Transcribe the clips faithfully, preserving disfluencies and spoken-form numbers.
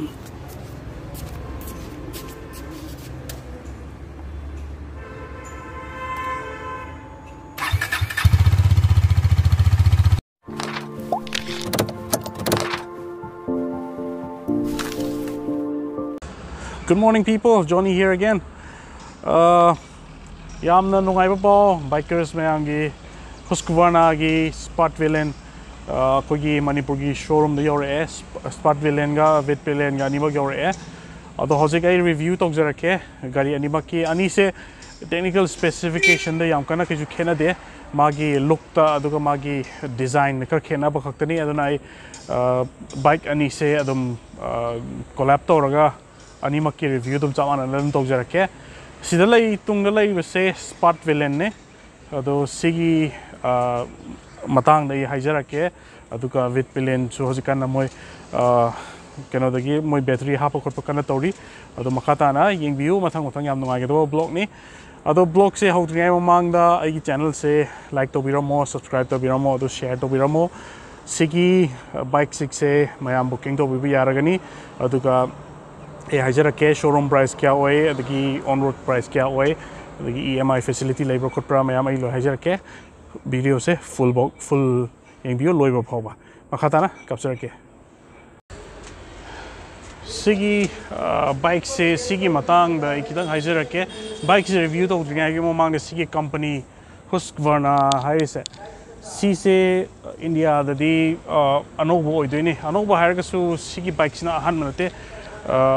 Good morning, people. Johnny here again. Uh, ꯌꯥꯝꯅ ꯅꯨꯡꯉꯥꯏꯕ ꯄꯥꯎ, bikers ꯃꯌꯥꯝꯒꯤ, Husqvarnaꯒꯤ Sport Valen, ꯑꯩꯈꯣꯏꯒꯤ ꯃꯅꯤꯄꯨꯔꯒꯤ showroomꯗ ꯌꯧꯔꯛꯑꯦ꯫ Sport Valenꯒ Vit Valenꯒ ꯑꯅꯤꯃꯛ ꯌꯧꯔꯛꯑꯦ꯫ ꯑꯗꯣ ꯍꯧꯖꯤꯛ ꯑꯩ review ꯇꯧꯖꯔꯛꯀꯦ꯫ ꯒꯥꯔꯤ ꯑꯅꯤꯃꯛꯀꯤ, ꯑꯅꯤꯁꯦ technical specificationꯗ ꯌꯥꯝ ꯀꯟꯅ ꯀꯩꯁꯨ ꯈꯦꯠꯅꯗꯦ꯫ ꯃꯥꯒꯤ lookꯇ ꯑꯗꯨꯒ ꯃꯥꯒꯤ designꯗ ꯈꯔ ꯈꯦꯠꯅꯕ ꯈꯛꯇꯅꯤ꯫ ꯑꯗꯨꯅ ꯑꯩ bike ꯑꯅꯤꯁꯦ ꯑꯗꯨꯝ collab ꯇꯧꯔꯒ ꯑꯅꯤꯃꯛꯀꯤ review ꯑꯗꯨꯝ ꯆꯞ ꯃꯥꯟꯅꯅ ꯑꯗꯨꯝ ꯇꯧꯖꯔꯛꯀꯦ꯫ ꯁꯤꯗ ꯂꯩ, ꯇꯨꯡꯗ ꯂꯩꯔꯤꯕꯁꯦ Sport Valenꯅꯦ꯫ ꯑꯗꯣ ꯁꯤꯒꯤ ꯃꯇꯥꯡꯗ ꯑꯩ ꯍꯥꯏꯖꯔꯛꯀꯦ꯫ ꯑꯗꯨꯒ Vit Valenꯁꯨ ꯍꯧꯖꯤꯛꯀꯥꯟꯗ ꯃꯣꯏ ꯀꯩꯅꯣꯗꯒꯤ ꯃꯣꯏ battery ꯍꯥꯞꯄ ꯈꯣꯠꯄ ꯀꯟꯅ ꯇꯧꯔꯤ꯫ ꯑꯗꯣ ꯃꯈꯥ ꯇꯥꯅ ꯌꯦꯡꯕꯤꯌꯨ, ꯃꯊꯪ ꯃꯊꯪ ꯌꯥꯝ ꯅꯨꯡꯉꯥꯏꯒꯗꯕ vlogꯅꯤ꯫ ꯑꯗꯣ vlogꯁꯦ ꯍꯧꯗ꯭ꯔꯤꯉꯩ ꯃꯃꯥꯡꯗ ꯑꯩꯒꯤ channelꯁꯦ like ꯇꯧꯕꯤꯔꯝꯃꯣ, subscribe ꯇꯧꯕꯤꯔꯝꯃꯣ, ꯑꯗꯨ share ꯇꯧꯕꯤꯔꯝꯃꯣ꯫ ꯁꯤꯒꯤ bike sixꯁꯦ ꯃꯌꯥꯝ booking ꯇꯧꯕꯤꯕ ꯌꯥꯔꯒꯅꯤ꯫ ꯑꯗꯨꯒ ꯑꯩ ꯍꯥꯏꯖꯔꯛꯀꯦ, showroom price ꯀꯌꯥ ꯑꯣꯏ, ꯑꯗꯒꯤ on road price ꯀꯌꯥ ꯑꯣꯏ, ꯑꯗꯒꯤ E M I facility ꯂꯩꯕ꯭ꯔꯥ ꯈꯣꯠꯄ꯭ꯔꯥ, ꯃꯌꯥꯝ ꯑꯩ ꯂꯣꯏ ꯍꯥꯏꯖꯔꯛꯀꯦ꯫ Videoꯁꯦ full ꯐꯥꯎ, full ꯌꯦꯡꯕꯤꯌꯨ, ꯂꯣꯏꯕ ꯐꯥꯎꯕ꯫ ꯃꯈꯥ ꯇꯥꯅ ꯀꯥꯞꯆꯔꯛꯀꯦ꯫ ꯁꯤꯒꯤ bikeꯁꯦ, ꯁꯤꯒꯤ ꯃꯇꯥꯡꯗ ꯑꯩ ꯈꯤꯇꯪ ꯍꯥꯏꯖꯔꯛꯀꯦ꯫ Bikeꯁꯦ review ꯇꯧꯗ꯭ꯔꯤꯉꯩꯒꯤ ꯃꯃꯥꯡꯗ ꯁꯤꯒꯤ company Husqvarna ꯍꯥꯏꯔꯤꯁꯦ, ꯁꯤꯁꯦ Indiaꯗꯗꯤ ꯑꯅꯧꯕ ꯑꯣꯏꯗꯣꯏꯅꯤ꯫ ꯑꯅꯧꯕ ꯍꯥꯏꯔꯒꯁꯨ ꯁꯤꯒꯤ bikeꯁꯤꯅ ꯑꯍꯥꯟꯕ ꯅꯠꯇꯦ꯫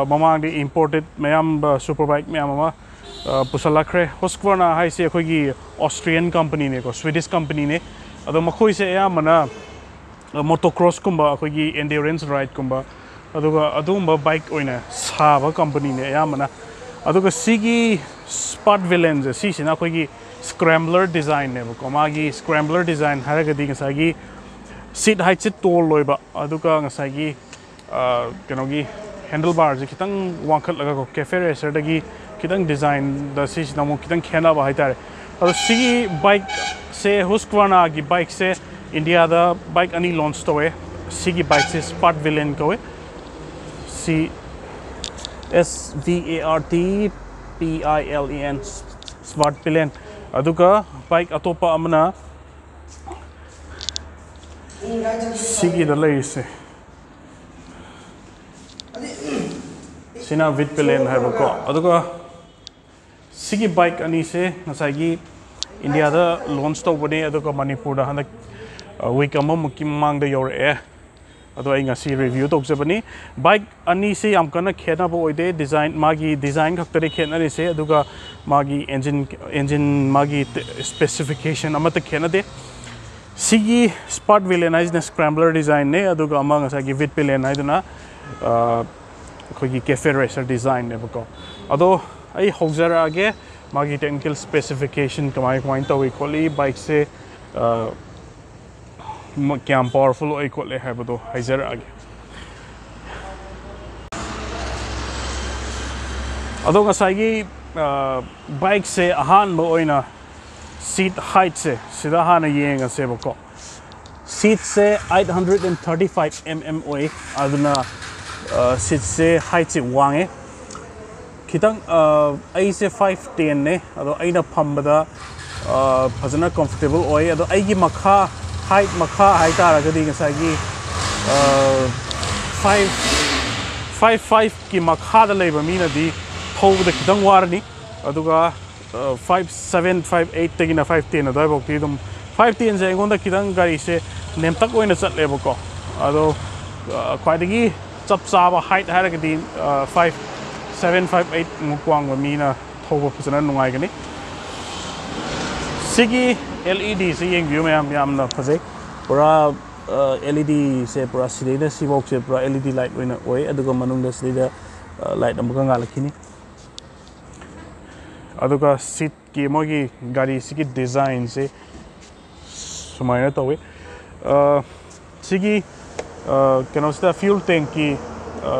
ꯃꯃꯥꯡꯗ imported ꯃꯌꯥꯝ, super bike ꯃꯌꯥꯝ ꯑꯃ ꯄꯨꯁꯜꯂꯛꯈ꯭ꯔꯦ꯫ Husqvarna ꯍꯥꯏꯁꯦ ꯑꯩꯈꯣꯏꯒꯤ Austrian companyꯅꯦꯀꯣ, Swedish companyꯅꯦ꯫ ꯑꯗꯣ ꯃꯈꯣꯏꯁꯦ ꯑꯌꯥꯝꯕꯅ motocrossꯀꯨꯝꯕ, ꯑꯩꯈꯣꯏꯒꯤ endurance rideꯀꯨꯝꯕ, ꯑꯗꯨꯒ ꯑꯗꯨꯒꯨꯝꯕ bike ꯑꯣꯏꯅ ꯁꯥꯕ companyꯅꯦ ꯑꯌꯥꯝꯕꯅ꯫ ꯑꯗꯨꯒ ꯁꯤꯒꯤ Sport Valenꯁꯦ, ꯁꯤꯁꯤꯅ ꯑꯩꯈꯣꯏꯒꯤ scrambler designꯅꯦꯕꯀꯣ꯫ ꯃꯥꯒꯤ scrambler design ꯍꯥꯏꯔꯒꯗꯤ ꯉꯁꯥꯏꯒꯤ seat heightꯁꯦ tall ꯑꯣꯏꯕ, ꯑꯗꯨꯒ ꯉꯁꯥꯏꯒꯤ ꯀꯩꯅꯣꯒꯤ handlebarꯁꯦ ꯈꯤꯇꯪ ꯋꯥꯡꯈꯠꯂꯒꯀꯣ, cafe racerꯗꯒꯤ ꯈꯤꯇꯪ designꯗ ꯁꯤꯁꯤꯅ ꯑꯃꯨꯛ ꯈꯤꯇꯪ ꯈꯦꯠꯅꯕ ꯍꯥꯏꯇꯥꯔꯦ꯫ ꯑꯗꯣ ꯁꯤꯒꯤ bikeꯁꯦ, Husqvarnaꯒꯤ bikeꯁꯦ Indiaꯗ bike ꯑꯅꯤ launch ꯇꯧꯋꯦ꯫ ꯁꯤꯒꯤ bikeꯁꯦ Sport Valen ꯀꯧꯋꯦ꯫ C S V A R T P I L E N, Svart Pilen. ꯑꯗꯨꯒ bike ꯑꯇꯣꯞꯄ ꯑꯃꯅ ꯁꯤꯒꯤꯗ ꯂꯩꯔꯤꯁꯦ, ꯁꯤꯅ Vitpilen ꯍꯥꯏꯕꯀꯣ꯫ ꯑꯗꯨꯒ ꯁꯤꯒꯤ bike ꯑꯅꯤꯁꯦ ꯉꯁꯥꯏꯒꯤ ꯏꯟꯗꯤꯌꯥꯗ launch ꯇꯧꯕꯅꯦ, ꯑꯗꯨꯒ ꯃꯅꯤꯄꯨꯔꯗ ꯍꯟꯗꯛ week ꯑꯃꯃꯨꯛꯀꯤ ꯃꯃꯥꯡꯗ ꯌꯧꯔꯛꯑꯦ꯫ ꯑꯗꯣ ꯑꯩ ꯉꯁꯤ review ꯇꯧꯖꯕꯅꯤ꯫ Bike ꯑꯅꯤꯁꯦ ꯌꯥꯝ ꯀꯟꯅ ꯈꯦꯠꯅꯕ ꯑꯣꯏꯗꯦ, design, ꯃꯥꯒꯤ design ꯈꯛꯇꯅꯤ ꯈꯦꯠꯅꯔꯤꯁꯦ, ꯑꯗꯨꯒ ꯃꯥꯒꯤ engine, engine ꯃꯥꯒꯤ specification ꯑꯃꯠꯇ ꯈꯦꯠꯅꯗꯦ꯫ ꯁꯤꯒꯤ Svart Pilen ꯍꯥꯏꯁꯤꯅ scrambler designꯅꯦ, ꯑꯗꯨꯒ ꯑꯃ ꯉꯁꯥꯏꯒꯤ Vitpilen ꯍꯥꯏꯗꯨꯅ ꯑꯩꯈꯣꯏꯒꯤ cafe racer designꯅꯦꯕꯀꯣ꯫ ꯑꯗꯣ ꯑꯩ ꯍꯧꯖꯔꯛꯑꯒꯦ ꯃꯥꯒꯤ technical specification ꯀꯃꯥꯏ ꯀꯃꯥꯏꯅ ꯇꯧꯏ ꯈꯣꯠꯂꯤ, bikeꯁꯦ ꯀꯌꯥꯝ powerful ꯑꯣꯏ ꯈꯣꯠꯂꯦ ꯍꯥꯏꯕꯗꯣ ꯍꯥꯏꯖꯔꯛꯑꯒꯦ꯫ ꯑꯗꯣ ꯉꯁꯥꯏꯒꯤ bikeꯁꯦ ꯑꯍꯥꯟꯕ ꯑꯣꯏꯅ seat heightꯁꯦ ꯁꯤꯗ ꯍꯥꯟꯅ ꯌꯦꯡꯉꯁꯦꯕꯀꯣ꯫ Seatꯁꯦ eight hundred and thirty five mm ꯑꯣꯏ, ꯑꯗꯨꯅ seatꯁꯦ heightꯁꯦ ꯋꯥꯡꯉꯦ ꯈꯤꯇꯪ꯫ ꯑꯩꯁꯦ five tenꯅꯦ, ꯑꯗꯣ ꯑꯩꯅ ꯐꯝꯕꯗ ꯐꯖꯅ comfortable ꯑꯣꯏ꯫ ꯑꯗꯣ ꯑꯩꯒꯤ ꯃꯈꯥ, height ꯃꯈꯥ ꯍꯥꯏꯇꯥꯔꯒꯗꯤ ꯉꯁꯥꯏꯒꯤ five five fiveꯀꯤ ꯃꯈꯥꯗ ꯂꯩꯕ ꯃꯤꯅꯗꯤ ꯊꯧꯕꯗ ꯈꯤꯇꯪ ꯋꯥꯔꯅꯤ꯫ ꯑꯗꯨꯒ five seven, five eightꯇꯒꯤꯅ five ten ꯑꯗꯨꯋꯥꯏꯐꯥꯎꯗꯤ ꯑꯗꯨꯝ, five tenꯁꯦ ꯑꯩꯉꯣꯟꯗ ꯈꯤꯇꯪ ꯒꯥꯔꯤꯁꯦ ꯅꯦꯝꯇꯛ ꯑꯣꯏꯅ ꯆꯠꯂꯦꯕꯀꯣ꯫ ꯑꯗꯣ ꯈ꯭ꯋꯥꯏꯗꯒꯤ ꯆꯞ ꯆꯥꯕ height ꯍꯥꯏꯔꯒꯗꯤ five seven, five eight ꯃꯨꯛ ꯋꯥꯡꯕ ꯃꯤꯅ ꯊꯧꯕ ꯐꯖꯅ ꯅꯨꯡꯉꯥꯏꯒꯅꯤ꯫ ꯁꯤꯒꯤ LEDꯁꯦ ꯌꯦꯡꯕꯤꯌꯨ ꯃꯌꯥꯝ, ꯌꯥꯝꯅ ꯐꯖꯩ꯫ ꯄꯨꯔꯥ LEDꯁꯦ ꯄꯨꯔꯥ ꯁꯤꯗꯩꯅ ꯁꯤꯐꯥꯎꯁꯦ ꯄꯨꯔꯥ LED light ꯑꯣꯏꯅ ꯑꯣꯏ, ꯑꯗꯨꯒ ꯃꯅꯨꯡꯗ ꯁꯤꯗꯩꯗ light ꯑꯃꯒ ꯉꯥꯜꯂꯛꯈꯤꯅꯤ꯫ ꯑꯗꯨꯒ seatꯀꯤ ꯃꯣꯏꯒꯤ ꯒꯥꯔꯤꯁꯤꯒꯤ designꯁꯦ ꯁꯨꯃꯥꯏꯅ ꯇꯧꯋꯤ꯫ ꯁꯤꯒꯤ ꯀꯩꯅꯣꯁꯤꯗ fuel tankꯀꯤ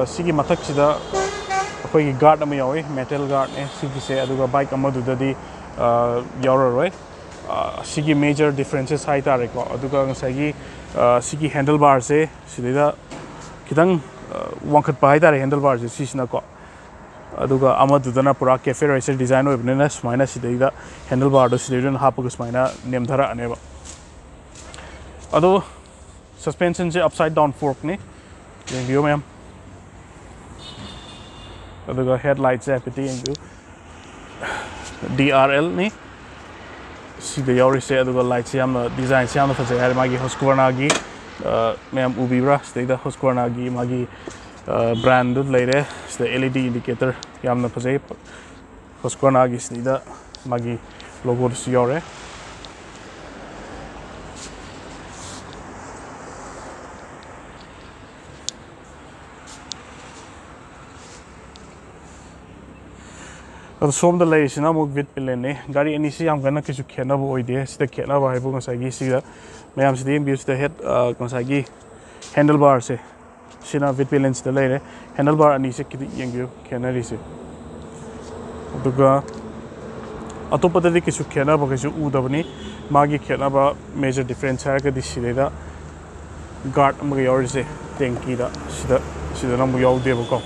ꯁꯤꯒꯤ ꯃꯊꯛꯁꯤꯗ ꯑꯩꯈꯣꯏꯒꯤ guard ꯑꯃ ꯌꯥꯎꯋꯤ, metal guardꯅꯦ ꯁꯤꯒꯤꯁꯦ꯫ ꯑꯗꯨꯒ bike ꯑꯃꯗꯨꯗꯗꯤ ꯌꯥꯎꯔꯔꯣꯏ꯫ ꯁꯤꯒꯤ major differences ꯍꯥꯏꯇꯥꯔꯦꯀꯣ꯫ ꯑꯗꯨꯒ ꯉꯁꯥꯏꯒꯤ ꯁꯤꯒꯤ handlebarꯁꯦ ꯁꯤꯗꯩꯗ ꯈꯤꯇꯪ ꯋꯥꯡꯈꯠꯄ ꯍꯥꯏꯇꯥꯔꯦ ꯍꯦꯟꯗꯜ ꯕꯥꯔꯁꯦ ꯁꯤꯁꯤꯅꯀꯣ꯫ ꯑꯗꯨꯒ ꯑꯃꯗꯨꯗꯅ ꯄꯨꯔꯥ cafe racer design ꯑꯣꯏꯕꯅꯤꯅ ꯁꯨꯃꯥꯏꯅ ꯁꯤꯗꯩꯗ ꯍꯦꯟꯗꯜ ꯕꯥꯔꯗꯣ ꯁꯤꯗꯩꯗ ꯑꯣꯏꯅ ꯍꯥꯞꯄꯒ ꯁꯨꯃꯥꯏꯅ ꯅꯦꯝꯊꯔꯛꯑꯅꯦꯕ꯫ ꯑꯗꯣ suspensionꯁꯦ upside down forkꯅꯤ, ꯌꯦꯡꯕꯤꯌꯨ ꯃꯌꯥꯝ꯫ ꯑꯗꯨꯒ headlightꯁꯦ ꯍꯥꯏꯐꯦꯠꯇ ꯌꯦꯡꯕꯤꯌꯨ, D R Lꯅꯤ ꯁꯤꯗ ꯌꯥꯎꯔꯤꯁꯦ꯫ ꯑꯗꯨꯒ lightꯁꯦ ꯌꯥꯝꯅ, designꯁꯦ ꯌꯥꯝꯅ ꯐꯖꯩ ꯍꯥꯏꯔꯦ꯫ ꯃꯥꯒꯤ Husqvarnaꯒꯤ, ꯃꯌꯥꯝ ꯎꯕꯤꯕ꯭ꯔꯥ? ꯁꯤꯗꯩꯗ Husqvarnaꯒꯤ ꯃꯥꯒꯤ brandꯗꯨ ꯂꯩꯔꯦ꯫ ꯁꯤꯗ L E D indicator ꯌꯥꯝꯅ ꯐꯖꯩ꯫ Husqvarnaꯒꯤ ꯁꯤꯗꯩꯗ ꯃꯥꯒꯤ logoꯗꯨꯁꯨ ꯌꯥꯎꯔꯦ꯫ ꯑꯗꯣ ꯁꯣꯝꯗ ꯂꯩꯔꯤꯁꯤꯅ ꯑꯃꯨꯛ Vitpilenꯅꯤ꯫ ꯒꯥꯔꯤ ꯑꯅꯤꯁꯤ ꯌꯥꯝ ꯀꯟꯅ ꯀꯩꯁꯨ ꯈꯦꯠꯅꯕ ꯑꯣꯏꯗꯦ꯫ ꯁꯤꯗ ꯈꯦꯠꯅꯕ ꯍꯥꯏꯕꯨ ꯉꯁꯥꯏꯒꯤ ꯁꯤꯗ ꯃꯌꯥꯝ ꯁꯤꯗ ꯌꯦꯡꯕꯤꯌꯨ, ꯁꯤꯗ head, ꯉꯁꯥꯏꯒꯤ handlebarꯁꯦ ꯁꯤꯅ Vitpilenꯁꯤꯗ ꯂꯩꯔꯦ꯫ Handlebar ꯑꯅꯤꯁꯦ ꯈꯤꯇꯪ ꯌꯦꯡꯕꯤꯌꯨ ꯈꯦꯠꯅꯔꯤꯁꯦ꯫ ꯑꯗꯨꯒ ꯑꯇꯣꯞꯄꯗꯗꯤ ꯀꯩꯁꯨ ꯈꯦꯠꯅꯕ ꯀꯩꯁꯨ ꯎꯗꯕꯅꯤ꯫ ꯃꯥꯒꯤ ꯈꯦꯠꯅꯕ major difference ꯍꯥꯏꯔꯒꯗꯤ ꯁꯤꯗꯩꯗ guard ꯑꯃꯒ ꯌꯥꯎꯔꯤꯁꯦ tankꯗ, ꯁꯤꯗ, ꯁꯤꯗꯅ ꯑꯃꯨꯛ ꯌꯥꯎꯗꯦꯕꯀꯣ꯫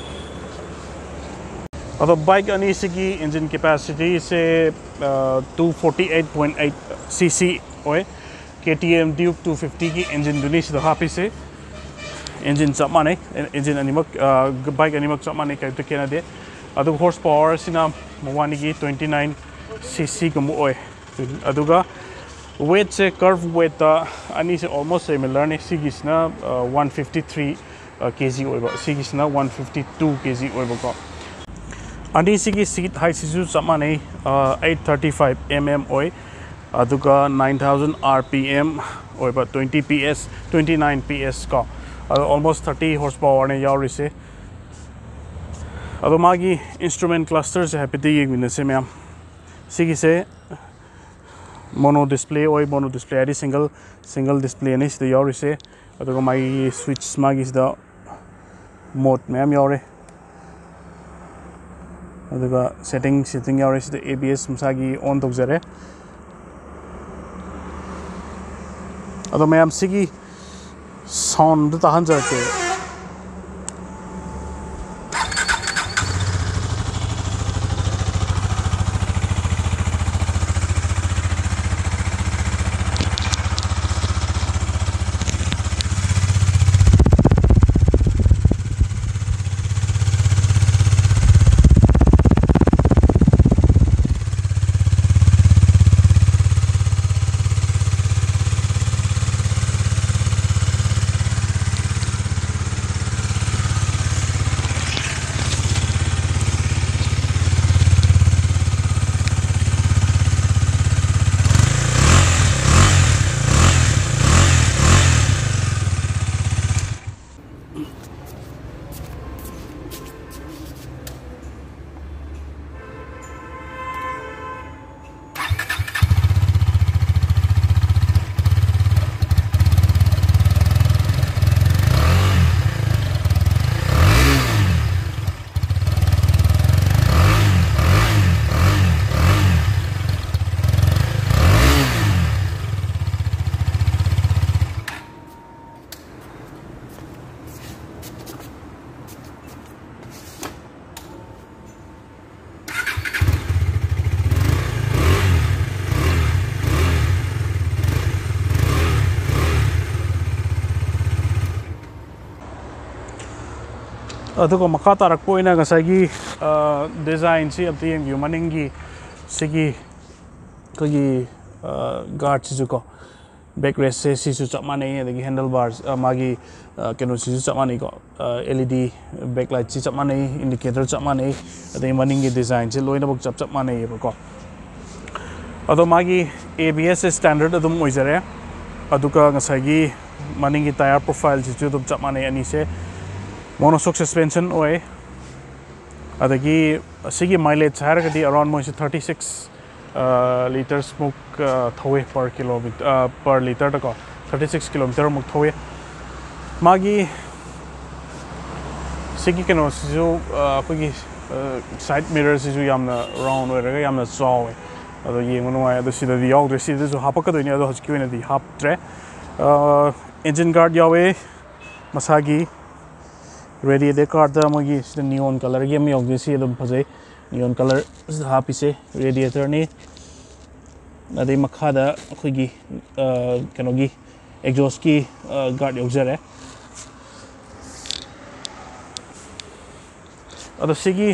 ꯑꯗꯣ bike ꯑꯅꯤꯁꯤꯒꯤ engine capacityꯁꯦ two forty eight point eight C C ꯑꯣꯏ꯫ K T M Duke two fiftyꯒꯤ engineꯗꯨꯅꯤ ꯁꯤꯗ ꯍꯥꯞꯄꯤꯁꯦ꯫ Engine ꯆꯞ ꯃꯥꯟꯅꯩ, engine ꯑꯅꯤꯃꯛ, bike ꯑꯅꯤꯃꯛ ꯆꯞ ꯃꯥꯟꯅꯩ, ꯀꯔꯤꯝꯇ ꯈꯦꯠꯅꯗꯦ꯫ ꯑꯗꯨꯒ horse powerꯁꯤꯅ ꯃꯕꯥꯅꯤꯒꯤ twenty nine C Cꯒꯨꯝꯕ ꯑꯣꯏ꯫ ꯑꯗꯨꯒ weightꯁꯦ, curve weightꯇ ꯑꯅꯤꯁꯦ almost similarꯅꯤ꯫ ꯁꯤꯒꯤꯁꯤꯅ one fifty three K G ꯑꯣꯏꯕ, ꯁꯤꯒꯤꯁꯤꯅ one fifty two K G ꯑꯣꯏꯕꯀꯣ꯫ ꯑꯅꯤꯁꯤꯒꯤ seat heightꯁꯤꯁꯨ ꯆꯞ ꯃꯥꯟꯅꯩ, eight thirty five M M ꯑꯣꯏ꯫ ꯑꯗꯨꯒ nine thousand R P M ꯑꯣꯏꯕ, twenty P S, twenty nine P S ꯀꯣ꯫ ꯑꯗꯣ almost thirty horse powerꯅꯦ ꯌꯥꯎꯔꯤꯁꯦ꯫ ꯑꯗꯣ ꯃꯥꯒꯤ instrument clusterꯁꯦ ꯍꯥꯏꯐꯦꯠꯇꯤ ꯌꯦꯡꯃꯤꯟꯅꯁꯦ ꯃꯌꯥꯝ꯫ ꯁꯤꯒꯤꯁꯦ mono display ꯑꯣꯏ, mono display ꯍꯥꯏꯗꯤ single, single displayꯅꯤ ꯁꯤꯗ ꯌꯥꯎꯔꯤꯁꯦ꯫ ꯑꯗꯨꯒ ꯃꯥꯒꯤ switch, ꯃꯥꯒꯤꯁꯤꯗ mode ꯃꯌꯥꯝ ꯌꯥꯎꯔꯦ꯫ ꯑꯗꯨꯒ setting, setting ꯌꯥꯎꯔꯦ꯫ ꯁꯤꯗ A B S ꯃꯁꯥꯒꯤ on ꯇꯧꯖꯔꯦ꯫ ꯑꯗꯣ ꯃꯌꯥꯝ ꯁꯤꯒꯤ soundꯗꯨ ꯇꯥꯍꯟꯖꯔꯛꯀꯦ꯫ ꯑꯗꯨꯒ ꯃꯈꯥ ꯇꯥꯔꯛꯄ ꯑꯣꯏꯅ ꯉꯁꯥꯏꯒꯤ ꯗꯤꯖꯥꯏꯟꯁꯤ ꯑꯝꯇ ꯌꯦꯡꯕꯤꯌꯨ꯫ ꯃꯅꯤꯡꯒꯤ ꯁꯤꯒꯤ ꯑꯩꯈꯣꯏꯒꯤ ꯒꯥꯔꯗꯁꯤꯁꯨ ꯀꯣ, ꯕꯦꯛ ꯔꯦꯁꯁꯦ ꯁꯤꯁꯨ ꯆꯞ ꯃꯥꯟꯅꯩ, ꯑꯗꯒꯤ ꯍꯦꯟꯗꯜ ꯕꯥꯔ, ꯃꯥꯒꯤ ꯀꯩꯅꯣꯁꯤꯁꯨ ꯆꯞ ꯃꯥꯟꯅꯩꯀꯣ꯫ ꯑꯦꯜ ꯏ ꯗꯤ ꯕꯦꯛ ꯂꯥꯏꯠꯁꯤ ꯆꯞ ꯃꯥꯟꯅꯩ, ꯏꯟꯗꯤꯀꯦꯇꯔ ꯆꯞ ꯃꯥꯟꯅꯩ, ꯑꯗꯩ ꯃꯅꯤꯡꯒꯤ ꯗꯤꯖꯥꯏꯟꯁꯦ ꯂꯣꯏꯅꯃꯛ ꯆꯞ ꯆꯞ ꯃꯥꯟꯅꯩꯌꯦꯕꯀꯣ꯫ ꯑꯗꯣ ꯃꯥꯒꯤ ꯑꯦ ꯕꯤ ꯑꯦꯁ ꯁ꯭ꯇꯦꯟꯗꯔꯠ ꯑꯗꯨꯝ ꯑꯣꯏꯖꯔꯦ꯫ ꯑꯗꯨꯒ ꯉꯁꯥꯏꯒꯤ ꯃꯅꯤꯡꯒꯤ ꯇꯥꯌꯔ ꯄ꯭ꯔꯣꯐꯥꯏꯜꯁꯤꯁꯨ ꯑꯗꯨꯝ ꯆꯞ ꯃꯥꯟꯅꯩ ꯑꯅꯤꯁꯦ꯫ ꯃꯣꯅꯣꯁꯣꯛ ꯁꯁꯄꯦꯟꯁꯟ ꯑꯣꯏ꯫ ꯑꯗꯒꯤ ꯁꯤꯒꯤ ꯃꯥꯏꯂꯦꯖ ꯍꯥꯏꯔꯒꯗꯤ ꯑꯔꯥꯎꯟ ꯃꯣꯏꯁꯦ ꯊꯥꯔꯇꯤ ꯁꯤꯛꯁ ꯂꯤꯇꯔꯁꯃꯨꯛ ꯊꯧꯋꯦ ꯄꯔ ꯀꯤꯂꯣꯃꯤꯇꯔ, ꯄꯔ ꯂꯤꯇꯔꯗꯀꯣ ꯊꯥꯔꯇꯤ ꯁꯤꯛꯁ ꯀꯤꯂꯣꯃꯤꯇꯔꯃꯨꯛ ꯊꯧꯋꯦ꯫ ꯃꯥꯒꯤ ꯁꯤꯒꯤ ꯀꯩꯅꯣꯁꯤꯁꯨ, ꯑꯩꯈꯣꯏꯒꯤ ꯁꯥꯏꯠ ꯃꯤꯔꯔꯁꯤꯁꯨ ꯌꯥꯝꯅ ꯔꯥꯎꯟ ꯑꯣꯏꯔꯒ ꯌꯥꯝꯅ ꯆꯥꯎꯋꯦ꯫ ꯑꯗꯣ ꯌꯦꯡꯕ ꯅꯨꯡꯉꯥꯏ꯫ ꯑꯗꯣ ꯁꯤꯗꯗꯤ ꯌꯥꯎꯗ꯭ꯔꯦ, ꯁꯤꯗꯁꯨ ꯍꯥꯞꯄꯛꯀꯗꯣꯏꯅꯦ, ꯑꯗꯣ ꯍꯧꯖꯤꯛꯀꯤ ꯑꯣꯏꯅꯗꯤ ꯍꯥꯞꯇ꯭ꯔꯦ꯫ ꯏꯟꯖꯤꯟ ꯒꯥꯔꯗ ꯌꯥꯎꯋꯦ, ꯃꯁꯥꯒꯤ ꯔꯦꯗꯤꯌꯦꯇꯔ ꯒꯥꯔꯗ ꯃꯣꯏꯒꯤ ꯁꯤꯗ ꯅꯤꯌꯣꯟ ꯀꯂꯔꯒꯤ ꯑꯃ ꯌꯥꯎꯖꯩ, ꯁꯤ ꯑꯗꯨꯝ ꯐꯖꯩ꯫ ꯅꯤꯌꯣꯟ ꯀꯂꯔ ꯍꯥꯞꯄꯤꯁꯦ ꯔꯦꯗꯤꯌꯦꯇꯔꯅꯤ꯫ ꯑꯗꯩ ꯃꯈꯥꯗ ꯑꯩꯈꯣꯏꯒꯤ ꯀꯩꯅꯣꯒꯤ ꯑꯦꯛꯖꯣꯁꯀꯤ ꯒꯥꯔꯗ ꯌꯥꯎꯖꯔꯦ꯫ ꯑꯗꯣ ꯁꯤꯒꯤ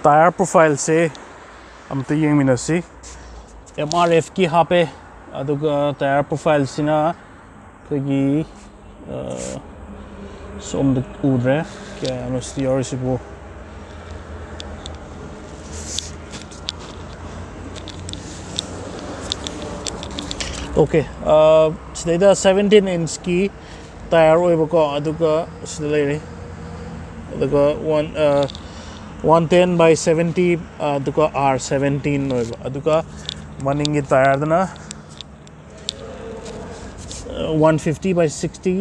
ꯇꯥꯌꯔ ꯄ꯭ꯔꯣꯐꯥꯏꯜꯁꯦ ꯑꯝꯇ ꯌꯦꯡꯃꯤꯟꯅꯁꯤ꯫ ꯑꯦꯝ ꯑꯥꯔ ꯑꯦꯐꯀꯤ ꯍꯥꯞꯄꯦ꯫ ꯑꯗꯨꯒ ꯇꯥꯌꯔ ꯄ꯭ꯔꯣꯐꯥꯏꯜꯁꯤꯅ ꯑꯩꯈꯣꯏꯒꯤ ꯁꯣꯝꯗ ꯎꯗ꯭ꯔꯦ, ꯀꯌꯥꯅꯣ ꯁꯤꯗ ꯌꯥꯎꯔꯤꯁꯤꯕꯨ꯫ ꯑꯣꯀꯦ, ꯁꯤꯗꯩꯗ ꯁꯕꯦꯟꯇꯤꯟ ꯏꯟꯁꯀꯤ ꯇꯥꯌꯔ ꯑꯣꯏꯕꯀꯣ꯫ ꯑꯗꯨꯒ ꯁꯤꯗ ꯂꯩꯔꯦ꯫ ꯑꯗꯨꯒ one one ten by seventy, ꯑꯗꯨꯒ ꯑꯥꯔ ꯁꯕꯦꯟꯇꯤꯟ ꯑꯣꯏꯕ꯫ ꯑꯗꯨꯒ ꯃꯅꯤꯡꯒꯤ ꯇꯥꯌꯔꯗꯅ one fifty by sixty,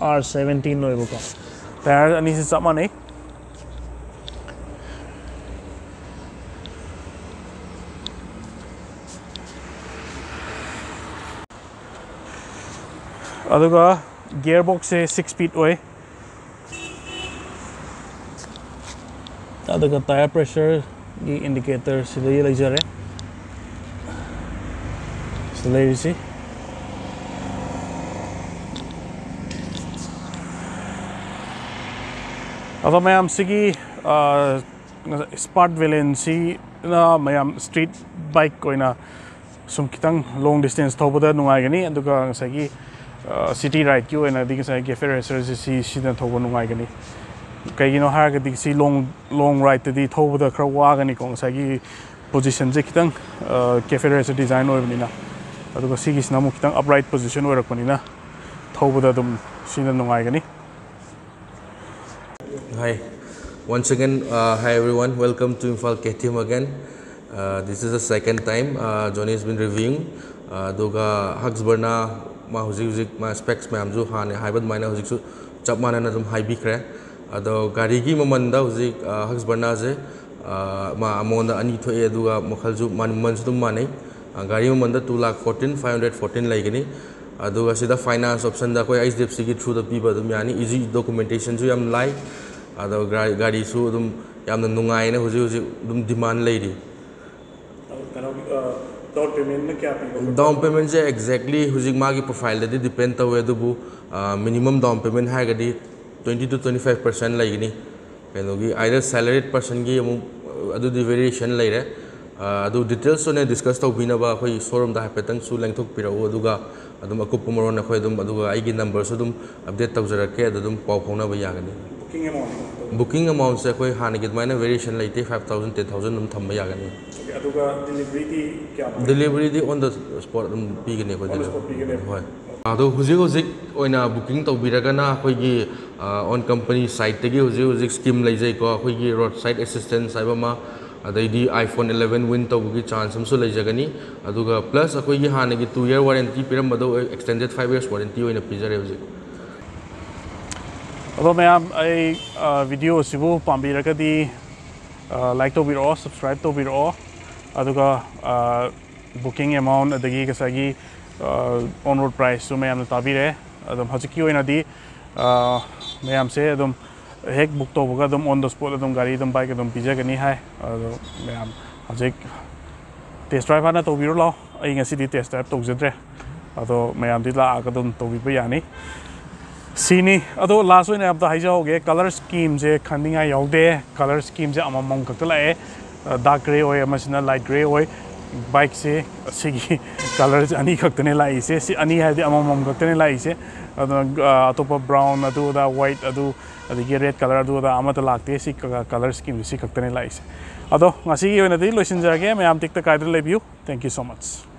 R seventeen ꯑꯣꯏꯕꯀꯣ꯫ ꯇꯥꯌꯔ ꯑꯅꯤꯁꯤ ꯆꯞ ꯃꯥꯟꯅꯩ꯫ ꯑꯗꯨꯒ ꯒꯤꯌꯔ ꯕꯣꯛꯁꯁꯦ ꯁꯤꯛꯁ ꯁ꯭ꯄꯤꯗ ꯑꯣꯏ꯫ ꯑꯗꯨꯒ ꯇꯥꯌꯔ ꯄ꯭ꯔꯦꯁꯔꯒꯤ ꯏꯟꯗꯤꯀꯦꯇꯔ ꯁꯤꯗꯒꯤ ꯂꯩꯖꯔꯦ꯫ ꯁꯤꯗ ꯂꯩꯔꯤꯁꯤ꯫ ꯑꯗꯣ ꯃꯌꯥꯝꯁꯤꯒꯤ ꯁ꯭ꯄꯥꯔꯠ ꯚꯦꯂꯦꯟꯁꯤꯅ ꯃꯌꯥꯝ ꯁ꯭ꯇ꯭ꯔꯤꯠ ꯕꯥꯏꯛ ꯑꯣꯏꯅ ꯁꯨꯝ ꯈꯤꯇꯪ ꯂꯣꯡ ꯗꯤꯁꯇꯦꯟꯁ ꯊꯧꯕꯗ ꯅꯨꯡꯉꯥꯏꯒꯅꯤ꯫ ꯑꯗꯨꯒ ꯉꯁꯥꯏꯒꯤ ꯁꯤꯇꯤ ꯔꯥꯏꯗꯀꯤ ꯑꯣꯏꯅꯗꯤ ꯉꯁꯥꯏ ꯀꯦꯐꯦ ꯔꯦꯁꯔꯁꯤ ꯁꯤ ꯁꯤꯗ ꯊꯧꯕ ꯅꯨꯡꯉꯥꯏꯒꯅꯤ꯫ ꯀꯩꯒꯤꯅꯣ ꯍꯥꯏꯔꯒꯗꯤ ꯁꯤ ꯂꯣꯡ ꯂꯣꯡ ꯔꯥꯏꯗꯇꯗꯤ ꯊꯧꯕꯗ ꯈꯔ ꯋꯥꯒꯅꯤꯀꯣ꯫ ꯉꯁꯥꯏꯒꯤ ꯄꯣꯖꯤꯁꯟꯁꯦ ꯈꯤꯇꯪ ꯀꯦꯐꯦ ꯔꯦꯁꯔ ꯗꯤꯖꯥꯏꯟ ꯑꯣꯏꯕꯅꯤꯅ, ꯑꯗꯨꯒ ꯁꯤꯒꯤꯁꯤꯅ ꯑꯃꯨꯛ ꯈꯤꯇꯪ ꯑꯞꯔꯥꯏꯠ ꯄꯣꯖꯤꯁꯟ ꯑꯣꯏꯔꯛꯄꯅꯤꯅ ꯊꯧꯕꯗ ꯑꯗꯨꯝ ꯁꯤꯅ ꯅꯨꯡꯉꯥꯏꯒꯅꯤ꯫ Hi, once again, uh, hi everyone, welcome to Imphal K T M again. Uh, this is the second time uh, Johnny has been reviewing. Uh, ꯑꯗꯨꯒ ꯍꯛꯁꯕꯔꯅꯥ ꯃꯥ ꯍꯧꯖꯤꯛ ꯍꯧꯖꯤꯛ ꯃꯥ ꯁ꯭ꯄꯦꯛꯁ ꯃꯌꯥꯝꯁꯨ ꯍꯥꯟꯅ ꯍꯥꯏꯕ ꯑꯗꯨꯃꯥꯏꯅ ꯍꯧꯖꯤꯛꯁꯨ ꯆꯞ ꯃꯥꯟꯅꯅ ꯑꯗꯨꯝ ꯍꯥꯏꯕꯤꯈ꯭ꯔꯦ꯫ ꯑꯗꯣ ꯒꯥꯔꯤꯒꯤ ꯃꯃꯜꯗ ꯍꯧꯖꯤꯛ ꯍꯛꯁꯕꯔꯅꯥꯁꯦ ꯃꯥ ꯑꯃꯉꯣꯟꯗ ꯑꯅꯤ ꯊꯣꯛꯑꯦ, ꯑꯗꯨꯒ ꯃꯈꯜꯁꯨ ꯃꯃꯜꯁꯨ ꯑꯗꯨꯝ ꯃꯥꯟꯅꯩ꯫ ꯒꯥꯔꯤ ꯃꯃꯜꯗ two lakh fourteen five hundred fourteen ꯂꯩꯒꯅꯤ꯫ ꯑꯗꯨꯒ ꯁꯤꯗ ꯐꯥꯏꯅꯥꯟꯁ ꯑꯣꯞꯁꯟꯗ ꯑꯩꯈꯣꯏ ꯑꯩꯆ ꯗꯤ ꯑꯦꯐ ꯁꯤꯒꯤ ꯊ꯭ꯔꯨꯗ ꯄꯤꯕ ꯑꯗꯨꯝ ꯌꯥꯅꯤ꯫ ꯏꯖꯤ ꯗꯣꯀꯨꯃꯦꯟꯇꯦꯁꯟꯁꯨ ꯌꯥꯝ ꯂꯥꯏ꯫ ꯑꯗꯣ ꯒꯥꯔꯤꯁꯨ ꯑꯗꯨꯝ ꯌꯥꯝꯅ ꯅꯨꯡꯉꯥꯏꯅ ꯍꯧꯖꯤꯛ ꯍꯧꯖꯤꯛ ꯑꯗꯨꯝ ꯗꯤꯃꯥꯟ ꯂꯩꯔꯤ꯫ ꯀꯩꯅꯣꯒꯤ ꯗꯥꯎꯟ ꯄꯦꯃꯦꯟꯅ ꯀꯌꯥ ꯄꯤꯕ? ꯗꯥꯎꯟ ꯄꯦꯃꯦꯟꯁꯦ ꯑꯦꯛꯖꯦꯛꯂꯤ ꯍꯧꯖꯤꯛ ꯃꯥꯒꯤ ꯄ꯭ꯔꯣꯐꯥꯏꯜꯗꯗꯤ ꯗꯤꯄꯦꯟ ꯇꯧꯋꯦ, ꯑꯗꯨꯕꯨ ꯃꯤꯅꯤꯃꯝ ꯗꯥꯎꯟ ꯄꯦꯃꯦꯟ ꯍꯥꯏꯔꯒꯗꯤ twenty to twenty five percent ꯂꯩꯒꯅꯤ꯫ ꯀꯩꯅꯣꯒꯤ either salaried personꯒꯤ ꯑꯃꯨꯛ ꯑꯗꯨꯗꯤ ꯚꯦꯔꯤꯌꯦꯁꯟ ꯂꯩꯔꯦ꯫ ꯑꯗꯨ ꯗꯤꯇꯦꯜꯁ ꯑꯣꯏꯅ ꯗꯤꯁꯀꯁ ꯇꯧꯕꯤꯅꯕ ꯑꯩꯈꯣꯏ ꯁꯣꯔꯨꯝꯗ ꯍꯥꯏꯐꯦꯠꯇꯪꯁꯨ ꯂꯦꯡꯊꯣꯛꯄꯤꯔꯛꯎ, ꯑꯗꯨꯒ ꯑꯗꯨꯝ ꯑꯀꯨꯞꯄ ꯃꯔꯣꯟ ꯑꯩꯈꯣꯏ ꯑꯗꯨꯝ, ꯑꯗꯨꯒ ꯑꯩꯒꯤ ꯅꯝꯕꯔꯁꯨ ꯑꯗꯨꯝ ꯑꯞꯗꯦꯠ ꯇꯧꯖꯔꯛꯀꯦ, ꯑꯗꯨ ꯑꯗꯨꯝ ꯄꯥꯎ ꯐꯥꯎꯅꯕ ꯌꯥꯒꯅꯤ꯫ Booking amount? ꯕꯨꯀꯤꯡ ꯑꯦꯃꯥꯎꯟꯁꯦ ꯑꯩꯈꯣꯏ ꯍꯥꯟꯅꯒꯤ ꯑꯗꯨꯃꯥꯏꯅ ꯚꯦꯔꯤꯌꯦꯁꯟ ꯂꯩꯇꯦ, five thousand, ten thousand ꯑꯗꯨꯝ ꯊꯝꯕ ꯌꯥꯒꯅꯤ꯫ ꯑꯗꯨꯒ ꯗꯤꯂꯤꯚꯔꯤꯗꯤ ꯀꯌꯥꯝ? ꯗꯤꯂꯤꯚꯔꯤꯗꯤ on the spot ꯑꯗꯨꯝ ꯄꯤꯒꯅꯤ ꯑꯩꯈꯣꯏ꯫ On the spot ꯄꯤꯒꯅꯦꯕ? ꯍꯣꯏ꯫ ꯑꯗꯣ ꯍꯧꯖꯤꯛ ꯍꯧꯖꯤꯛ ꯑꯣꯏꯅ ꯕꯨꯀꯤꯡ ꯇꯧꯕꯤꯔꯒꯅ ꯑꯩꯈꯣꯏꯒꯤ ꯑꯣꯟ ꯀꯝꯄꯅꯤ ꯁꯥꯏꯠꯇꯒꯤ ꯍꯧꯖꯤꯛ ꯍꯧꯖꯤꯛ ꯁ꯭ꯀꯤꯝ ꯂꯩꯖꯩꯀꯣ, ꯑꯩꯈꯣꯏꯒꯤ ꯔꯣꯗ ꯁꯥꯏꯠ ꯑꯦꯁꯤꯁꯇꯦꯟꯁ ꯍꯥꯏꯕ ꯑꯃ, ꯑꯗꯩꯗꯤ iPhone eleven win ꯇꯧꯕꯒꯤ ꯆꯥꯟꯁ ꯑꯃꯁꯨ ꯂꯩꯖꯒꯅꯤ꯫ ꯑꯗꯨꯒ ꯄ꯭ꯂꯁ ꯑꯩꯈꯣꯏꯒꯤ ꯍꯥꯟꯅꯒꯤ two year warranty ꯄꯤꯔꯝꯕꯗꯣ extended five years warranty ꯑꯣꯏꯅ ꯄꯤꯖꯔꯦ ꯍꯧꯖꯤꯛ꯫ ꯑꯗꯣ ꯃꯌꯥꯝ, ꯑꯩ ꯚꯤꯗꯤꯑꯣ ꯑꯁꯤꯕꯨ ꯄꯥꯝꯕꯤꯔꯒꯗꯤ ꯂꯥꯏꯛ ꯇꯧꯕꯤꯔꯛꯑꯣ, ꯁꯕꯁꯀ꯭ꯔꯥꯏꯕ ꯇꯧꯕꯤꯔꯛꯑꯣ, ꯑꯗꯨꯒ ꯕꯨꯀꯤꯡ ꯑꯦꯃꯥꯎꯟ ꯑꯗꯒꯤ ꯉꯁꯥꯏꯒꯤ ꯑꯣꯟ ꯔꯣꯗ ꯄ꯭ꯔꯥꯏꯁꯁꯨ ꯃꯌꯥꯝꯅ ꯇꯥꯕꯤꯔꯦ꯫ ꯑꯗꯨꯝ ꯍꯧꯖꯤꯛꯀꯤ ꯑꯣꯏꯅꯗꯤ ꯃꯌꯥꯝꯁꯦ ꯑꯗꯨꯝ ꯍꯦꯛ ꯕꯨꯛ ꯇꯧꯕꯒ ꯑꯗꯨꯝ on the spot ꯑꯗꯨꯝ ꯒꯥꯔꯤ ꯑꯗꯨꯝ ꯕꯥꯏꯛ ꯑꯗꯨꯝ ꯄꯤꯖꯒꯅꯤ ꯍꯥꯏ꯫ ꯑꯗꯣ ꯃꯌꯥꯝ ꯍꯧꯖꯤꯛ ꯇꯦꯁ ꯗ꯭ꯔꯥꯏꯚ ꯍꯥꯟꯅ ꯇꯧꯕꯤꯔꯨ ꯂꯥꯛꯑꯣ꯫ ꯑꯩ ꯉꯁꯤꯗꯤ ꯇꯦꯁ ꯗ꯭ꯔꯥꯏꯚ ꯇꯧꯖꯗ꯭ꯔꯦ, ꯑꯗꯣ ꯃꯌꯥꯝꯗꯤ ꯂꯥꯛꯑꯒ ꯑꯗꯨꯝ ꯇꯧꯕꯤꯕ ꯌꯥꯅꯤ꯫ ꯁꯤꯅꯤ꯫ ꯑꯗꯣ ꯂꯥꯁ ꯑꯣꯏꯅ ꯑꯝꯇ ꯍꯥꯏꯖꯍꯧꯒꯦ, ꯀꯂꯔ ꯁ꯭ꯀꯤꯝꯁꯦ ꯈꯟꯅꯤꯡꯉꯥꯏ ꯌꯥꯎꯗꯦ꯫ ꯀꯂꯔ ꯁ꯭ꯀꯤꯝꯁꯦ ꯑꯃꯃꯝ ꯈꯛꯇ ꯂꯥꯛꯑꯦ꯫ ꯗꯥꯔꯛ ꯒ꯭ꯔꯦ ꯑꯣꯏ, ꯑꯃꯁꯤꯅ ꯂꯥꯏꯠ ꯒ꯭ꯔꯦ ꯑꯣꯏ꯫ ꯕꯥꯏꯛꯁꯦ ꯁꯤꯒꯤ ꯀꯂꯔꯁꯦ ꯑꯅꯤ ꯈꯛꯇꯅꯦ ꯂꯥꯛꯏꯁꯦ꯫ ꯁꯤ ꯑꯅꯤ ꯍꯥꯏꯕꯗꯤ ꯑꯃꯃꯝ ꯈꯛꯇꯅꯦ ꯂꯥꯛꯏꯁꯦ꯫ ꯑꯗꯨꯅ ꯑꯇꯣꯞꯄ ꯕ꯭ꯔꯥꯎꯟ ꯑꯗꯨ ꯑꯗꯥ, ꯋꯥꯏꯠ ꯑꯗꯨ, ꯑꯗꯒꯤ ꯔꯦꯗ ꯀꯂꯔ ꯑꯗꯨ ꯑꯗꯥ ꯑꯃꯠꯇ ꯂꯥꯛꯇꯦ꯫ ꯁꯤ ꯀꯂꯔ ꯁ꯭ꯀꯤꯝꯁꯦ ꯁꯤ ꯈꯛꯇꯅꯦ ꯂꯥꯛꯏꯁꯦ꯫ ꯑꯗꯣ ꯉꯁꯤꯒꯤ ꯑꯣꯏꯅꯗꯤ ꯂꯣꯏꯁꯤꯟꯖꯔꯒꯦ꯫ ꯃꯌꯥꯝ ꯇꯦꯛꯇ ꯀꯥꯏꯗꯅ ꯂꯩꯕꯤꯌꯨ꯫ Thank you so much꯫